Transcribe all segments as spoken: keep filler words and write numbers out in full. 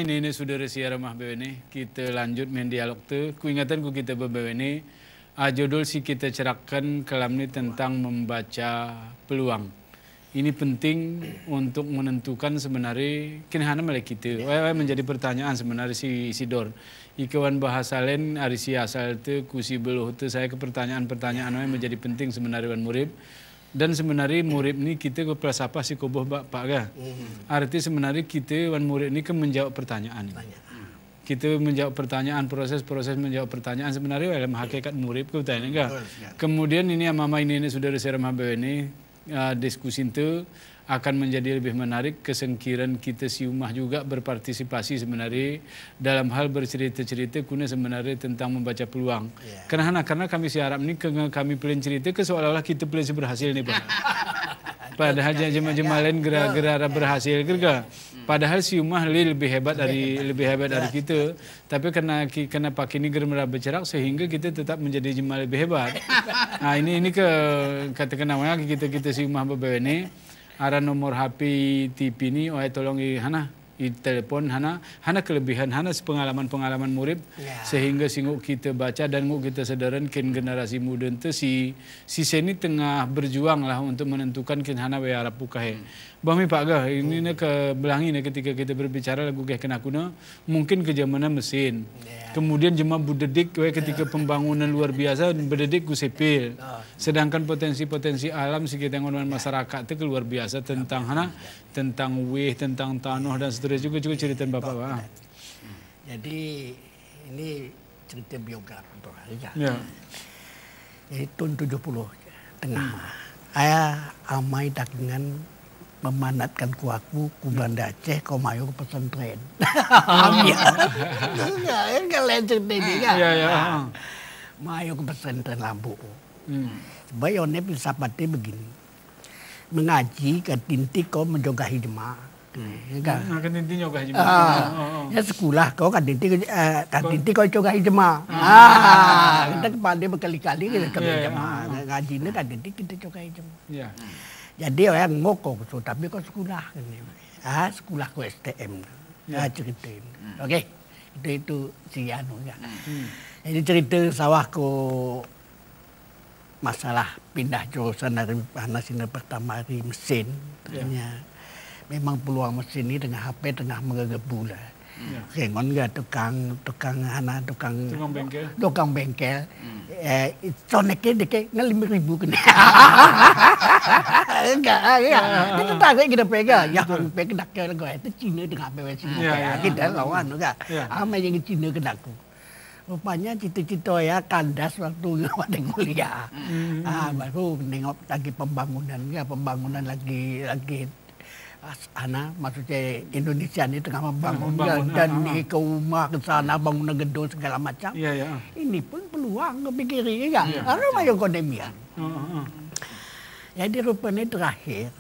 Ini, ini sudara siar amah bewe ini, kita lanjut main dialog te. Ku ingatan ku kita bebewe ini, ah, judul si kita cerakan kalam ini tentang membaca peluang. Ini penting untuk menentukan sebenarnya, kena hana mele kita. Ya. Wé, wé, menjadi pertanyaan sebenarnya si, si Dor. Ika wan bahasa len, ari si asal te, ku si beluh te, saya ke pertanyaan-pertanyaan wé menjadi penting sebenarnya wan murip. Dan sebenarnya murip ini kita ke pelasapah si koboh ba, Pak, ga? Mhm. Arti sebenarnya kita wan murip ini ke menjawab pertanyaan. Pertanyaan. Kita menjawab pertanyaan, proses-proses menjawab pertanyaan sebenarnya dalam hakikat murip ke, betul ini, ga? Betul, ya. Kemudian ini ama-ama ini, ini sudara siar amah bewe ini, eh, diskusi itu akan menjadi lebih menarik, kesengkiran kita si umah juga berpartisipasi sebenarnya dalam hal bercerita-cerita kuna sebenarnya tentang membaca peluang. Ya. Karena hana, karena kami si Arab ini, ke, kami pelin cerita ke seolah-olah kita pelin si berhasil ini, Pak. Padahal jema-jema len gera-gera berhasil, kira-kira. Padahal si umah le-, lebih hebat dari, lebih hebat dari kita. Tapi karena ki-, karena pakini ger mera becerak sehingga kita tetap menjadi jema lebih hebat. Nah, ini, ini ke, kata kena wayang kita, kita si umah bebewe ini, ara nomor H P T P ini, oh, tolong i, hana, i telepon, hana, hana kelebihan, hana sepengalaman-pengalaman murip, ya, sehingga si nguk kita baca dan nguk kita sadaran ken generasi muda ente si, si seni tengah berjuang lah untuk menentukan ken hana wé arap pukahe. Hmm. Bah mi, Pak, ga, ini ne ke belangi ne ketika kita berbicara lagu geh kena kuna, mungkin ke jamanan mesin. Ya. Kemudian jema bededik, wé, ketika pembangunan luar biasa, bededik ku sepil. Oh. Sedangkan potensi-potensi alam si kita ngon wan masyarakat te ke luar biasa tentang hana, tentang wéh, tentang tanoh dan seterusnya juga, juga ceritan Bapak, Pak. Jadi, ini cerita biografi, ya. Ya. Jadi, tahun tujuh puluh tengah. Hmm. Aya amai dagingan memanatkan ku aku, ku Banda Aceh, ku mayu ke pesantren. Oh. Ya, ya, kan lain cerita ini, ya. Ya, ya. Nah, mayu ke pesantren Lambu. Hmm. Sebab one filsafate begini. Mengaji kadinti ko menjogahi jema. Hmm, ya kan? Hmm, kadinti nyogahi jema. Ah, oh, oh, oh. Ya sekolah ko kadinti, eh, kadinti ko jogahi jema. Ah. Ah, kita kepala berkali-kali kita jogahi jema. Ya, ya, oh, oh. Ngaji ne kadinti kita jogahi jema. Ya. Jadi orang ngoko ko, tapi ko sekolah ini. Ah, sekolah ko S T M. Ya. Ah, cerita ini. Hmm. Oke. Itu, itu si anu, ya. Hmm. Jadi cerita sawah ko masalah pindah jurusan dari hana sini, pertama dari mesin. Ya. Tanya, memang peluang mesin ini tengah H P, tengah menggebu lah. Ya. Kengon ga tukang, tukang hana, tukang, tukang bengkel. Tukang bengkel. Hmm. Eh, sonek ke deke ngelim ribu kena. Enggak, ya. Ya. Itu tarik kita pegang. Ya, betul. Sampai ke dakel gua itu Cina tengah P W C. Ya, ya. Kita lawan juga. Ya. Ama yang Cina kena aku. Rupanya cita-cita ya kandas waktu ngawat kuliah. Hmm. Ah, baru nengok lagi pembangunan, ya, pembangunan lagi, lagi, as-, ana, maksudnya Indonesia ini tengah membangun, hmm, membangun, ya, dan, ah, ini ke rumah, ke sana, bangunan gedung segala macam. Iya, iya. Ini pun peluang kepikir, ya. Iya. Karena mayu ekonomi, ya. Ah, ah, ah. Jadi rupanya terakhir,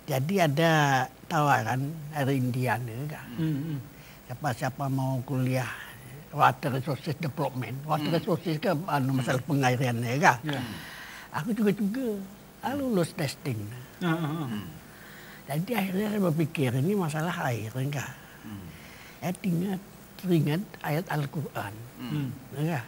jadi ada tawaran dari India nih, kan. Hmm, hmm. Siapa-siapa mau kuliah water resources development, water, hmm, resources ke, anu, masalah, hmm, pengairan, ya, kan. Ya. Aku juga, juga, ah, lulus testing. Ah, ah, ah. Hmm. Jadi akhirnya saya berpikir, ini masalah air, ya, kan. Hmm. Saya ingat, teringat ayat Al-Quran. Hmm. Ya, kan.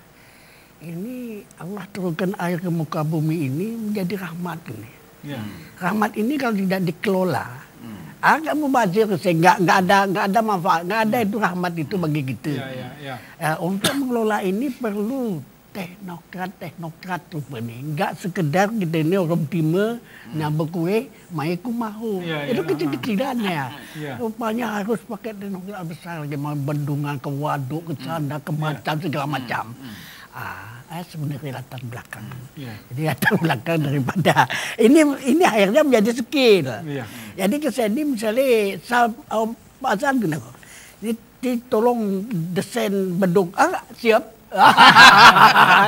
Ini Allah turunkan air ke muka bumi ini menjadi rahmat ini. Ya. Rahmat ini kalau tidak dikelola, hmm, agak mubazir, nggak, nggak ada, nggak ada manfaat, nggak ada, hmm, itu rahmat itu bagi kita. Ya, ya, ya. Ya, untuk mengelola ini perlu teknokrat, teknokrat rupanya. Nggak sekedar kita ini orang Timur, hmm, nyabek kue, main kumahu. Iya, iya, itu kecil-kecilan ya. Iya. Rupanya harus pakai teknologi besar, gimana bendungan, ke waduk, ke sana, ke macam, segala macam. Hmm, hmm. Ah, eh, sebenarnya latar belakang. Iya. Jadi latar belakang daripada ini, ini akhirnya menjadi skill. Iya. Jadi ke sini misalnya, sa-, um, pasang gini kok. Ini ditolong desain beduk. Ah, siap.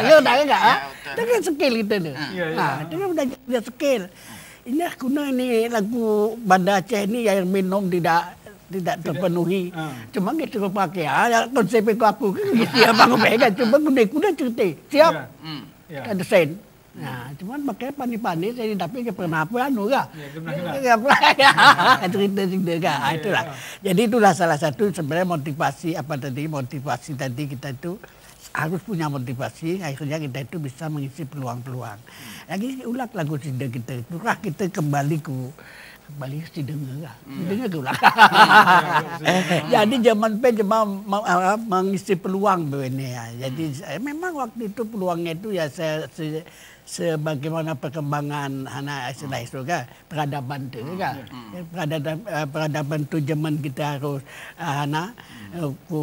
Ya, udah, ya, nggak, ah? Ya, udah. Itu kan skill kita tuh. Iya, iya. Nah, itu kan udah, udah skill. Ini aku nah, ini lagu Banda Aceh ini air minum tidak, tidak, tidak terpenuhi. Ah. Cuma gitu pakai, ah, ya, konsep aku, aku kan gitu ya, Bang Bega, cuma guna-guna cerita. Siap. Iya. Hmm, iya. Kita desain. Nah, cuman makanya pani-pani saya, tapi nggak pernah apa anu, kan? Ya, pernah, pernah. Ya, pernah, ya. Cerita-cerita, kan? Ah, itulah. Jadi itulah salah satu sebenarnya motivasi, apa tadi, motivasi tadi kita itu harus punya motivasi, akhirnya kita itu bisa mengisi peluang-peluang. Lagi ulang lagu sida kita, itulah kita kembali ku Bali si dengar lah. Hmm. Si dengar ke ulang. Jadi zaman pe cuma ma-, ma-, mengisi peluang begini ya. Jadi, eh, memang waktu itu peluangnya itu ya se-, se-, sebagaimana perkembangan hana istilah itu kan, peradaban itu kan. Hmm. Ya, peradaban, eh, peradaban itu zaman kita harus, eh, hana, eh, ku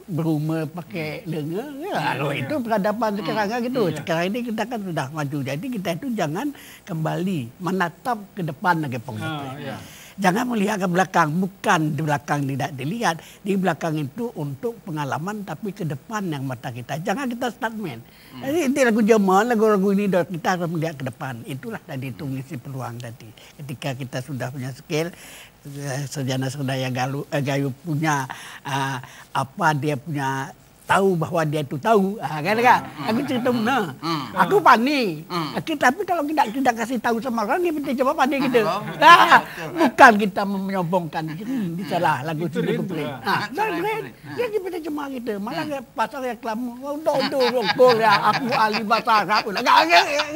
berumur pakai lenga, ya, kalau itu peradaban sekarang kan gitu. Sekarang ini kita kan sudah maju, jadi kita itu jangan kembali menatap ke depan lagi, Pak. Jangan melihat ke belakang, bukan di belakang tidak dilihat, di belakang itu untuk pengalaman, tapi ke depan yang mata kita. Jangan kita stagnan. Jadi, ini lagu zaman, lagu-lagu ini, kita harus melihat ke depan. Itulah tadi itu mengisi peluang tadi. Ketika kita sudah punya skill, eh, sarjana-sarjana yang galu-, eh, gayu punya, eh, apa dia punya tahu bahwa dia itu tahu, ah, kan, kan? Aku cerita mana? Aku pani. Aku, tapi kalau tidak, tidak kasih tahu sama orang, dia minta jawab pani gitu. Bukan kita menyombongkan. Hmm, ini salah, lagu itu sini rindu, ya. Ah, salah, keren. Dia minta jawab gitu. Malah dia pasang reklame, "Udah, udah, udah, udah, ya, aku ahli bahasa Arab." Udah, nggak, nggak, nggak.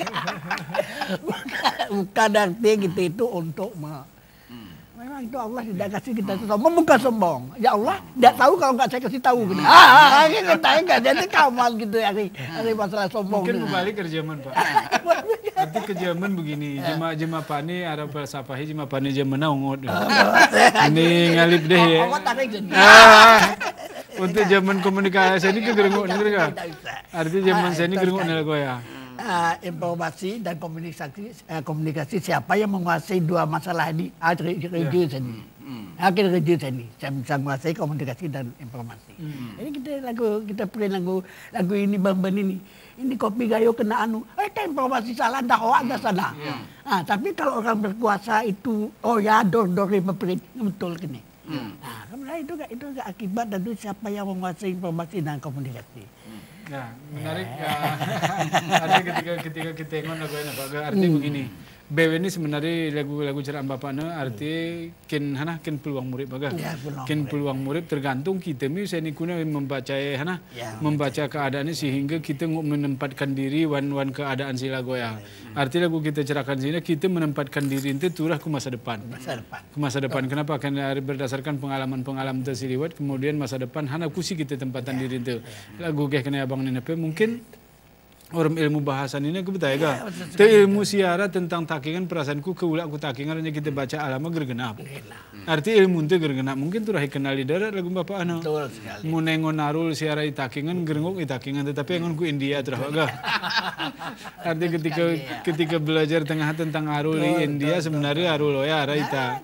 Bukan, bukan arti gitu itu untuk me-, memang itu Allah tidak kasih kita itu sombong, bukan sombong. Ya Allah, tidak tahu kalau nggak saya kasih tahu gitu. Ah, gitu, tahu nggak? Jadi kaman gitu ya, hari, hari masalah sombong. Mungkin gitu. Kembali ke zaman, Pak. Arti ke zaman begini, jema, jema pani, ada falsafah, jema pani zaman na ongot. Ini ngalip deh ya. Ongot tapi jadi. Ah, untuk zaman komunikasi ini ke gerengok negeri kan? Tidak bisa. Arti zaman saya ini gerengok negeri ya. Ah, informasi dan komunikasi, eh, komunikasi siapa yang menguasai dua masalah ini? Ah, re-, re-, reja seni. Ah, reja seni. Saya bisa menguasai komunikasi dan informasi. Jadi kita lagu, kita play lagu, lagu ini, bang, bang ini. Ini kopi gayo kena anu. Eh, kan informasi salah, ndak hoak, ndak salah. Ah, tapi kalau orang berkuasa itu, oh ya, dor, dor, betul kene. Hmm. Nah, kemudian itu, itu akibat dari siapa yang menguasai informasi dan komunikasi. Ya, menarik. Ya. Eh, arti ketika, ketika kita ngon lagu enak, Pak, arti begini. Bewe ini sebenarnya lagu, lagu cerah Bapak ne, arti kin hana, kin peluang murid, Pak. Ya, peluang murid. Kin peluang murid tergantung kita mi, saya ini kuna membaca, eh, hana, ya, membaca keadaan ini sehingga kita ngu-, menempatkan diri wan, wan keadaan si lagu ya. Arti lagu kita cerahkan sini, kita menempatkan diri ente turah ke masa depan. Masa depan. Ke masa depan. Betul. Kenapa? Karena berdasarkan pengalaman-pengalaman te si liwat, kemudian masa depan, hana kusi kita tempatan diri ente. Ya. Lagu geh kena abang nina pe, mungkin orang ilmu bahasa nina ke betul ya, betul. Te ilmu siara tentang takingan, perasaanku ke ulak ku takingan, hanya kita baca alama gergenap. Gergenap. Arti ilmu ente gergenap, mungkin turah ikenal di darat lagu Bapak anu. Betul sekali. Muna engon arul si ara i takingan, gerengok i takingan, tetapi engon ku India turah waga. Arti ketika, ketika belajar tengah tentang arul di India, sebenarnya arul oya ara i ta-,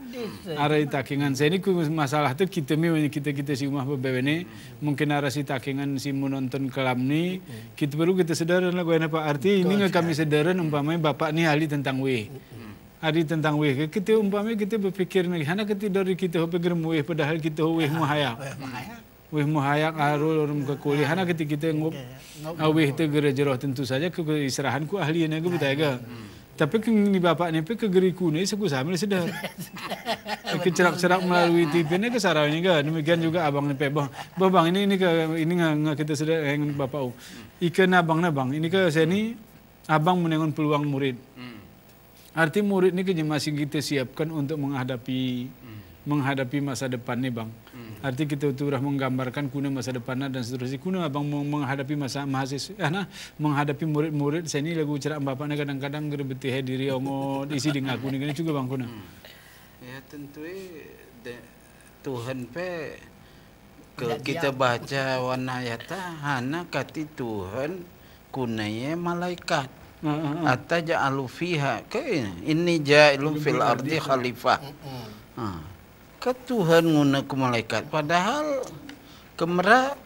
ara i takingan. Saya ini ku masalah tu kita mi, kita, kita si umah bebewe ini, mungkin ara si takingan si menonton kelam ini, kita perlu kita sadar lagu enak, Pak. Arti ini nggak kami sadar, umpamanya Bapak ini ahli tentang wih. Ahli tentang wih. Kita umpamanya kita berpikir nih, hana kita dari kita hope gerem wih, padahal kita wih muhayak. Wih muhayak. Wih muhayak, arul, orang ke kuliah, hana kita, kita ngop, ah, wih te gere jeroh, tentu saja ke, ke istirahan ku ahli ne ke betul ya. Tapi ke ni Bapak ni pe ke geri ku ne, saku sama sedar. Ke cerak-cerak melalui T V ne ke sarau ne ke. Demikian juga abang ni pe, bang. Bang, bang, ini, ini ke, ini nggak, nggak kita sedar, eh, Bapak, oh. Ika na abang na, bang. Ini ke saya ni, abang menengon peluang murid. Arti murid ni ke masih kita siapkan untuk menghadapi, menghadapi masa depan ni, bang. Arti kita turah menggambarkan kuna masa depannya dan seterusnya. Kuna abang meng-, menghadapi masa mahasiswa, ah, nah, menghadapi murid-murid, saya ni lagu cerak Bapak ni kadang-kadang gerbetih diri ongot, isi di ngaku ni, kena juga, bang, kuna. Ya, tentu, eh, de-, Tuhan pe, ke kita baca wan ayat, hana kati Tuhan kunaya malaikat. Ataj'alu fiha, ke inni ja'ilun fil ardi khalifah. Ah. Ke Tuhan nguna ke malaikat, padahal ke mera,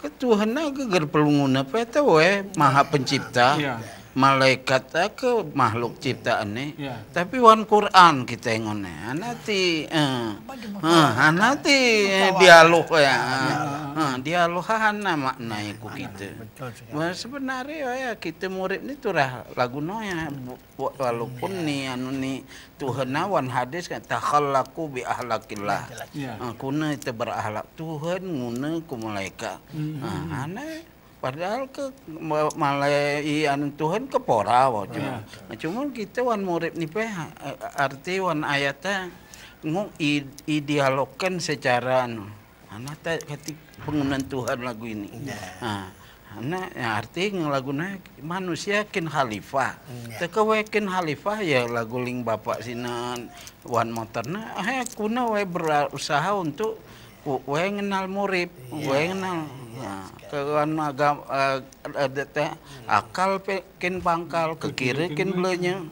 ke Tuhan na geger perlu nguna pe, tau, eh, Maha Pencipta. Ya. malaikat ke makhluk ciptaan ne. Tapi wan Qur'an kite ngone. Ana ti, eh, ana ti dialog ya. Dialog ana makna iku kite. Sebenarnya ya kite murip ni turah lagu no ya. Walaupun ni anu ni Tuhan wan hadis kan, "Takhallaqu bi akhlaqillah." Kuna ite berahlak Tuhan nguna ku malaikat. Ana padahal ke malai anu Tuhan ke pora wa. Cuma kite wan murip ni pe arti wan ayatnya ngu dialogkan secara anu. Ana ta kati pengunan Tuhan lagu ini. Ana arti ngelagu na manusia kin khalifah. Teke we kin khalifah ya lagu ling bapak sinan wan motor na. He kuna we berusaha untuk we ngenal murip, we ngenal. Ke wan agam, ada ta akal kin pangkal, ke kiri kin belenya.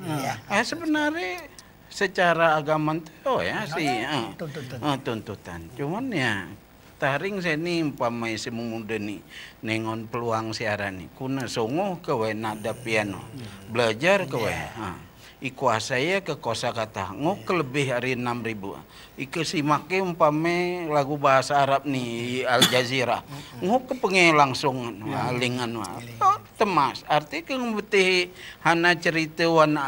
Sebenarnya secara agama itu ya si tuntutan. Cuman ya taring seni umpamai si memuda ni nengon peluang siaran ni kuna songoh ke we nada piano belajar ke we ikuasai ke kosakata ngok ke lebih ari enam ribu. Ike simake umpamai lagu bahasa Arab ni Al Jazeera ngok ke penge langsung lingan wa. Temas. Arti ke ngebetih hana cerita wan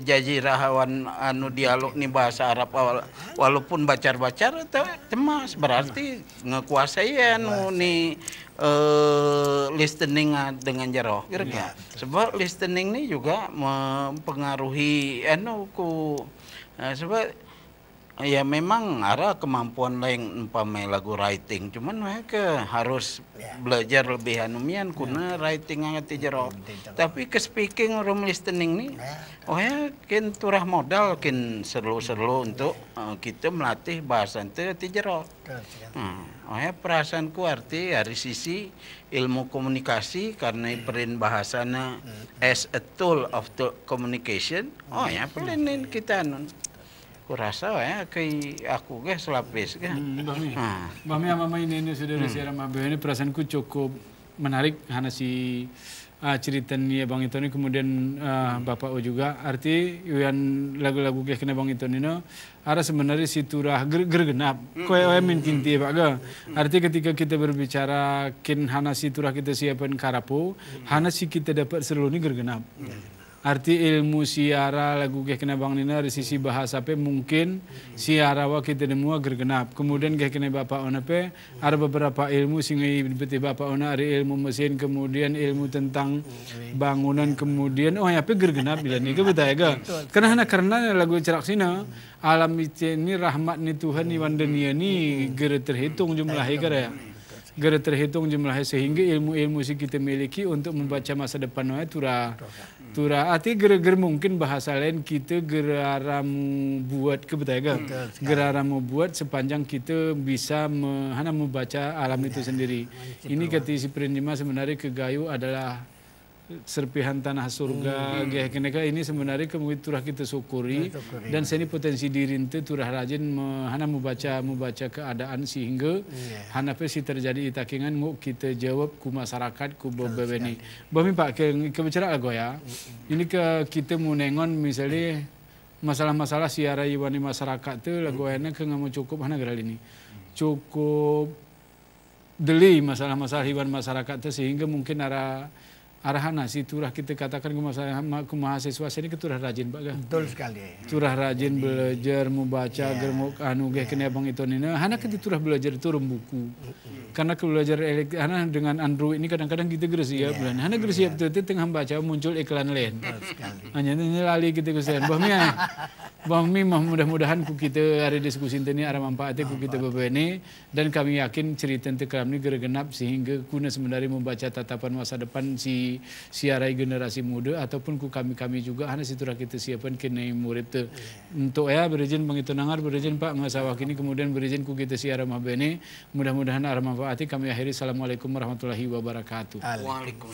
Jazeera wan anu dialog ni bahasa Arab walaupun bacar-bacar temas berarti ngekuasai anu ni listening dengan jero kira-kira. Sebab listening ni juga mempengaruhi anu ku sebab ya memang ara kemampuan lain umpamai lagu writing, cuman we ke harus belajar lebih anu mian kuna writing angati jero. Tapi ke speaking rum listening ni, oh ya kin turah modal kin serlu-serlu untuk kite melatih bahasa ente ti jero. Oh ya perasaanku arti dari sisi ilmu komunikasi karena perin bahasana as a tool of communication. Oh ya pelinin kita nun. Kurasa ya ke aku ge selapis ge. Bami ama ini ini sudah siaran mabeh ini perasaanku cukup menarik hana si cerita ni Abang Ito ni kemudian Bapak O juga arti iwan lagu-lagu ge kena Abang Ito ni no ara sebenarnya si turah ger genap. Koe oe mintinti Pak ge. Arti ketika kita berbicara kin hana si turah kita siapan karapo hana si kita dapat serlu ni ger genap. Arti ilmu siara lagu geh kena bang nina dari sisi bahasa pe mungkin siara wa kita nemu wa gergenap. Kemudian geh kena bapa ona pe ada beberapa ilmu singai betih bapa ona ada ilmu mesin, kemudian ilmu tentang bangunan, kemudian oh ya pe gergenap bila ni ke betai ke. Kena hana karena lagu cerak sina alam ini rahmat ni Tuhan ni wanda nia ni gera terhitung jumlah gera ya. Gera terhitung jumlah sehingga ilmu-ilmu si kita miliki untuk membaca masa depan wa turah. Turah arti gera-gera mungkin bahasa lain kita gera ara mu buat ke betai ke. Gera ara mu buat sepanjang kita bisa me, hana membaca alam itu sendiri. Ini kata si Prinjima sebenarnya ke gayu adalah serpihan tanah surga geh kena ke ini sebenarnya ke mungkin turah kita syukuri dan seni potensi diri ente turah rajin me, hana membaca membaca keadaan sehingga hana pe si terjadi itakingan ngok kita jawab ku masyarakat ku bebebeni. Bami Pak ke, ke bicara lagu ya. Ini ke kita mu nengon misalnya masalah-masalah siara iwani masyarakat te lagu ya ke ngamu cukup hana geral ini. Cukup deli masalah-masalah iwan masyarakat te sehingga mungkin ara ara hana si turah kita katakan ke masalah ma, ke mahasiswa seni ke turah rajin Pak ke. Betul sekali. Turah rajin belajar membaca germuk anu geh kena bang itu nina hana ke turah belajar turun buku. Karena ke belajar elek hana dengan Android ini kadang-kadang kita gera siap bulan. Hana gera siap itu tengah membaca muncul iklan lain. Hanya ini lali kita ke sen. Bami ya. Bami mah mudah-mudahan ku kita ada diskusi ini ara manfaat ku kita bebebeni. Dan kami yakin cerita ente kelam ini gera genap sehingga kuna sebenarnya membaca tatapan masa depan si siarai generasi muda ataupun ku kami-kami juga hana si turah kita siapan kena murip te. Untuk ya berijin bang itu nangar berijin Pak ngasawak ini kemudian berijin ku kita siara mabene. Mudah-mudahan ara manfaati kami akhiri. Assalamualaikum warahmatullahi wabarakatuh. Waalaikumsalam.